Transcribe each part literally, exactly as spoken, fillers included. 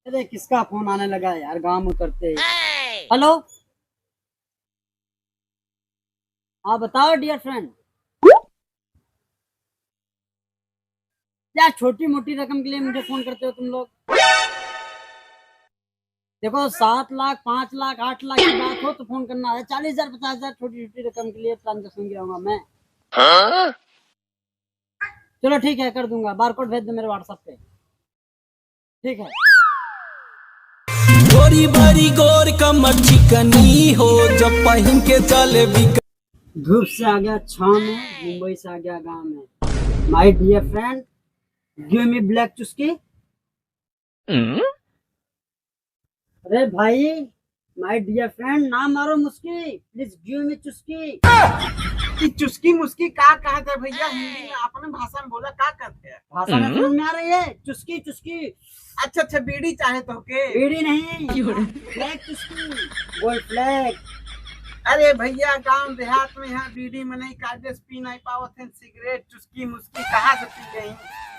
अरे, किसका फोन आने लगा है यार, गाँव में करते हैं। हेलो, हाँ, बताओ डियर फ्रेंड, क्या छोटी मोटी रकम के लिए मुझे फोन करते हो तुम लोग? देखो, सात लाख, पाँच लाख, आठ लाख की बात हो तो फोन करना है। चालीस हजार, पचास हजार, छोटी छोटी रकम के लिए ट्रांजैक्शन गिराऊंगा मैं। चलो ठीक है, कर दूंगा, बारकोड भेज दो मेरे WhatsApp पे। ठीक है। गोरी बारी गोर कमर चिकनी हो, जब पहिन के चले बिक- धूप से आ गया छाँव में, मुंबई से आ गया गाँव में। My dear friend, give me black चुस्की। अरे भाई, my dear friend, ना मारो मुस्की, please give me चुस्की। ई चुस्की मुस्की का कहत है भैया? हिंदी में अपने भाषा में बोला, का कहत है? भाषा ना समझ में आ रही है? चुस्की, चुस्की। अच्छा, अच्छा, बीड़ी चाहे तो के? बीड़ी नहीं, black चुस्की, गोल्ड फ्लैग। अरे भैया, गांव देहात में यहाँ बीड़ी मनई कायदे से पी नहीं पावत है, सिगरेट, चुस्की मुस्की कहाँ से पी गई?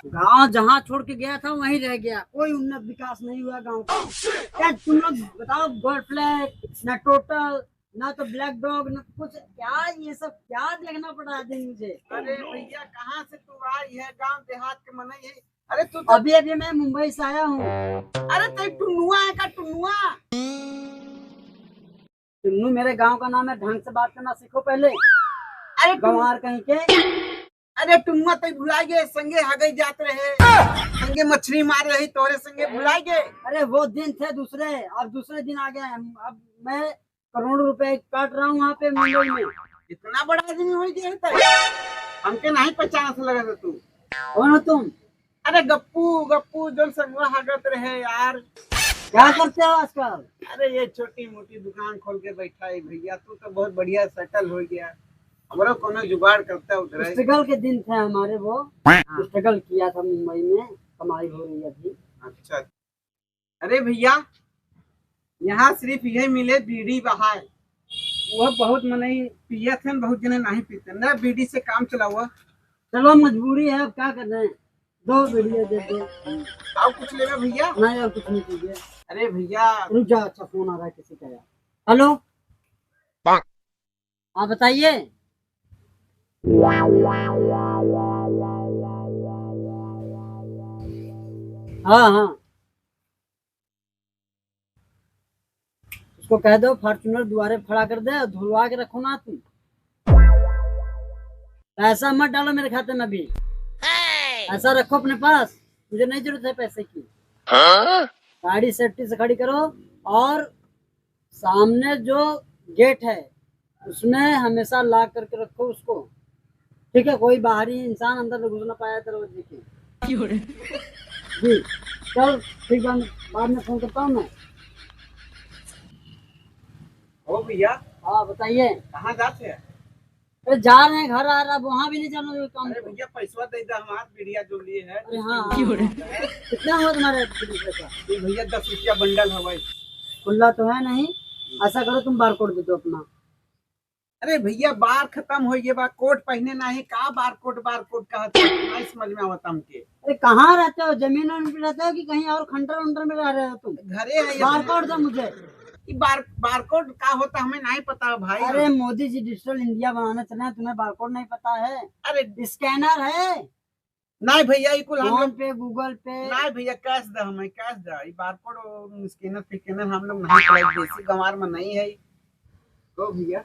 गांव जहाँ छोड़ के गया था, वहीं रह गया, कोई उन्नत विकास नहीं हुआ गांव का। क्या तुम लोग बताओ, गोल्ड फ्लैग, ना टोटल, ना तो ब्लैक डॉग, ना कुछ, क्या ये सब क्या देखना पड़ा है दिन मुझे? अरे भैया, कहाँ से तू आई है? गांव देहात के मनई है। अरे तू तो अभी अभी मैं मुंबई से आया हूँ। अरे ते टुन्नुआ है का, टुन्नुआ? टुन्नू मेरे गांव का नाम है, ढंग से बात करना सीखो पहले। अरे टुन्नू, गंवार कहीं के। अरे टुन्नुआ, तई भुला गए, संगे हगई जात रहे, संगे मछली मार रही, तोरे संगे भुला गए। अरे वो दिन थे दूसरे, अब दूसरे दिन आ गए हम। अब मैं करोड़ों रुपए काट रहा हूँ वहाँ पे मुंबई में। इतना बड़ा आदमी हो गया है तई? हमके नहीं पहचान से लगा था तू। कौन हो तुम? अरे गप्पू, गप्पू, जो संगवा हगत रहे यार। क्या करते हो आजकल? अरे ये छोटी मोटी दुकान खोल के बैठा है भैया, तू तो बहुत बढ़िया सेटल हो गया। हमरो कोनो जुगाड़ करता उधर। स्ट्रगल के दिन थे हमारे वो। हाँ। स्ट्रगल किया था मुंबई में, कमाई हो रही है अभी। अच्छा। अरे भैया, यहाँ सिर्फ यही मिले बीड़ी बहाय, वह बहुत मनई पियत हैं, बहुत जने नहीं पीते ना, बीड़ी से काम चलावा। चलो, मजबूरी है, अब क्या कर रहे हैं, दो बीड़ी दे दो। और कुछ लेवे भैया? नहीं, और कुछ नहीं चाहिए। अरे भैया। रुक जाओ, अच्छा फोन आ रहा है किसी का यार। हेलो। हाँ, बताइए। हाँ, हाँ। उसको कह दो Fortuner दुआरे खड़ा कर दे और धुलवा के रखो ना तुम। पैसा मत डालो मेरे खाते में अभी। पैसा रखो अपने पास, मुझे नहीं जरूरत है पैसे की। गाड़ी सेफ्टी से खड़ी करो और सामने जो गेट है, उसमें हमेशा लॉक करके रखो उसको, ठीक है? कोई बाहरी इंसान अंदर न घुस ना पाया दरवाजे के। क्यों रे? जी, चल, ठीक बा, बाद में फोन करता हूँ मैं। ओ भैया। हाँ, बताइए। कहाँ जाते हैं? अरे जा रहे हैं घर, आ रहा, अब वहाँ भी नहीं जाना, जो काम अरे को। भैया, पैसवा दे दे, हम हाथ बीड़िया जो लिए है। अरे हाँ, हाँ, हाँ। कितना हुआ तुम्हारा बीड़ी पैसा? ये भैया, दस रुपया बंडल हवाई। खुला तो है नहीं, ऐसा करो, तुम बारकोड दे दो अपना। अरे भैया, बार खत्म हो गया बा, कोट पहने ना है, का बारकोड, बारकोड कहा था, नहीं समझ में आवता हमके। अरे कहाँ रहते हो, जमीन उन पे रहते हो कि कहीं और खंडर उंडर में रह रहे हो तुम? घरे है ये। बारकोड दो मुझे। ई बार, बारकोड का होता हमें नहीं पता भाई। अरे मोदी जी डिजिटल इंडिया बनाना चाह रहे हैं, तुम्हें बारकोड नहीं पता है? अरे स्कैनर है। नहीं भैया, ई कुल हम लोग फोन पे, गूगल पे। नहीं भैया, कैश दे हमें, कैश दे। ई बारकोड और स्कैनर फिकैनर हम लोग नहीं चलाई, देसी गंवार में नहीं है। तो भैया,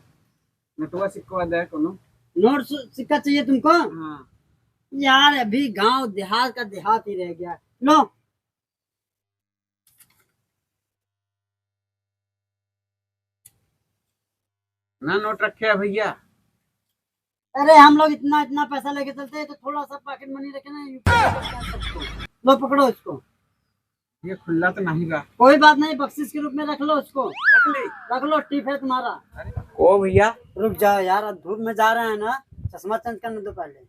नोटवा सिक्का दे कोनो। नोट सु-, सिक्का चाहिए तुमको? हाँ। यार, अभी गांव देहात का देहात ही रह गया। लो। ना नोट रखे है भैया। अरे, हम लोग इतना, इतना पैसा लेके चलते हैं, तो थोड़ा सा पॉकेट मनी रखे ना, यूपीआई करके सबको। लो, पकड़ो इसको। ये खुला तो नहीं बा। कोई बात नहीं, बख्शिश के रूप में रख लो उसको। रख ली। रख लो, टिप है तुम्हारा। अरे। ओ भैया। रुक जाओ यार, अब धूप में जा रहे हैं ना, चश्मा चेंज करने दो पहले।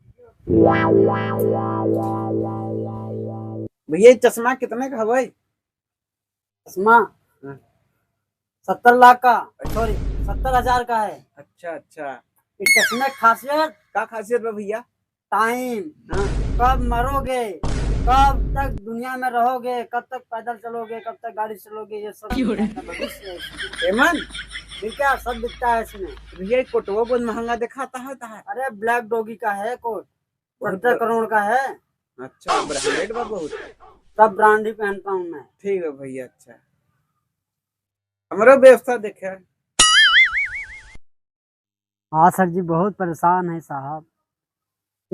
भैया, ये चश्मा कितने का हवाई? चश्मा? हाँ। सत्तर लाख का, सॉरी, सत्तर हजार का है। अच्छा, अच्छा। इस चश्मे की खासियत? का खासियत बा भैया? टाइम। हाँ। कब मरोगे, कब तक दुनिया में रहोगे, कब तक पैदल चलोगे, कब तक गाड़ी चलोगे, ये सब क्यों रे? भविष्य है इसमें। एमन? फिर क्या, सब बिकता है इसमें। भैया, ये कोटवा बहुत महंगा दिखाता है, ता है। अरे, ब्लैक डॉगी का है कोट, बहुत सत्तर ब- करोड़ का है। अच्छा, ब्रांडेड बा बहुत। सब ब्रांड ही पहनता हूँ मैं। ठीक है भैया, अच्छा। हमरो व्यवस्था देखे। हाँ सर जी, बहुत परेशान है साहब।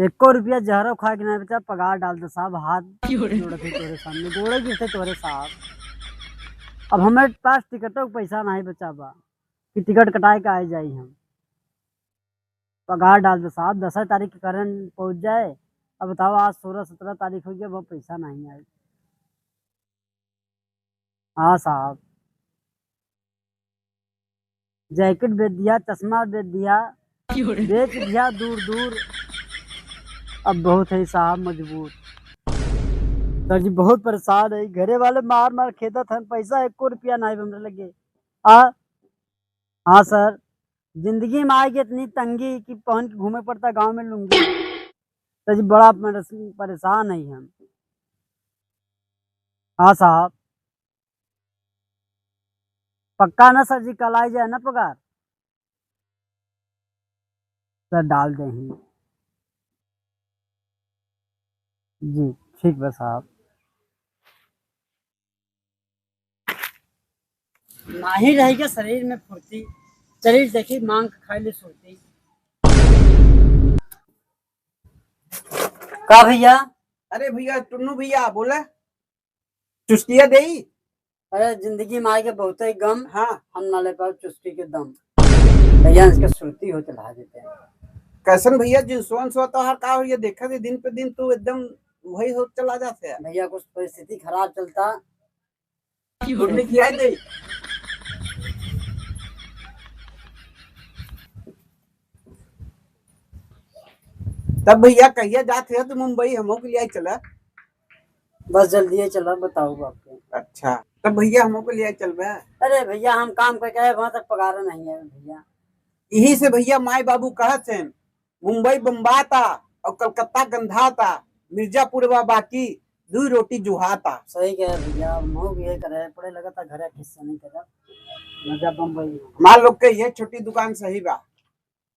एको रुपया जहरो खाए के नहीं बचा, पगार डाल दे साहब, हाथ क्यों रे? जोड़त है तोरे सामने, गोड़े गिरते तोरे साहब। अब हमारे पास टिकटों का पैसा नहीं बचा बा कि टिकट कटाए के आए जाई हम। पगार डाल दे साहब, दस तारीख के करंट पहुँच जाए। अब बताओ, आज सोलह सत्रह तारीख हो गया, वो पैसा नहीं आए। हाँ साहब, जैकेट बेच दिया, चश्मा बेच दिया, क्यों रे? बेच दिया दूर दूर। अब बहुत है साहब मजबूर। सर जी, बहुत परेशान है, घरे वाले मार मार खेदत हन, पैसा एको रुपया नहीं हमरे लगे। आ, हाँ सर, जिंदगी में आएगी इतनी तंगी कि पहन के घूमे पड़ता गाँव में लुंगी। सर जी, बड़ा परेश-, परेशान है हम। हाँ साहब, पक्का ना सर जी, कल आ जाए ना पगार? सर, डाल दे ही। जी, ठीक बा साहब। नाही रहेगा शरीर में फुर्ती, शरीर देखी मांग खाए ले सुरती। का भैया? अरे भैया, टुन्नू भैया, बोला। चुस्किया देई? अरे, जिंदगी में आए के बहुते गम, हाँ। हम ना ले पाए चुस्की के दम। भैया, इसके सुरती हो चला देते हैं। कैसन भैया, जिन सोन सो तोहार का हो, ये देखा दे, दिन पे दिन तू एकदम वही हो चला जाते है। भैया, कुछ परिस्थिति खराब चलता। गुड निक खियाई दे। तब भैया, कहिया जात है तू मुंबई, हमहू के लिए चला। बस जल्दी ही चला, बताओ बाप के। अच्छा, तब भैया, हमहू के लिए चलबे। अरे भैया, हम काम करके आए, वहाँ तक पगार नहीं है भैया। यही से भैया, माई बाबू कहत हैं, मुंबई बम्बाता और कलकत्ता गंधाता, मिर्जापुर वा बाकी, दुई रोटी जुहाता। सही कहे भैया, हमहू भी ये करे, पड़े लगता घरे किस्सा नहीं करे, मजा बम्बई में। हमार लोग के ये छोटी दुकान सही बा।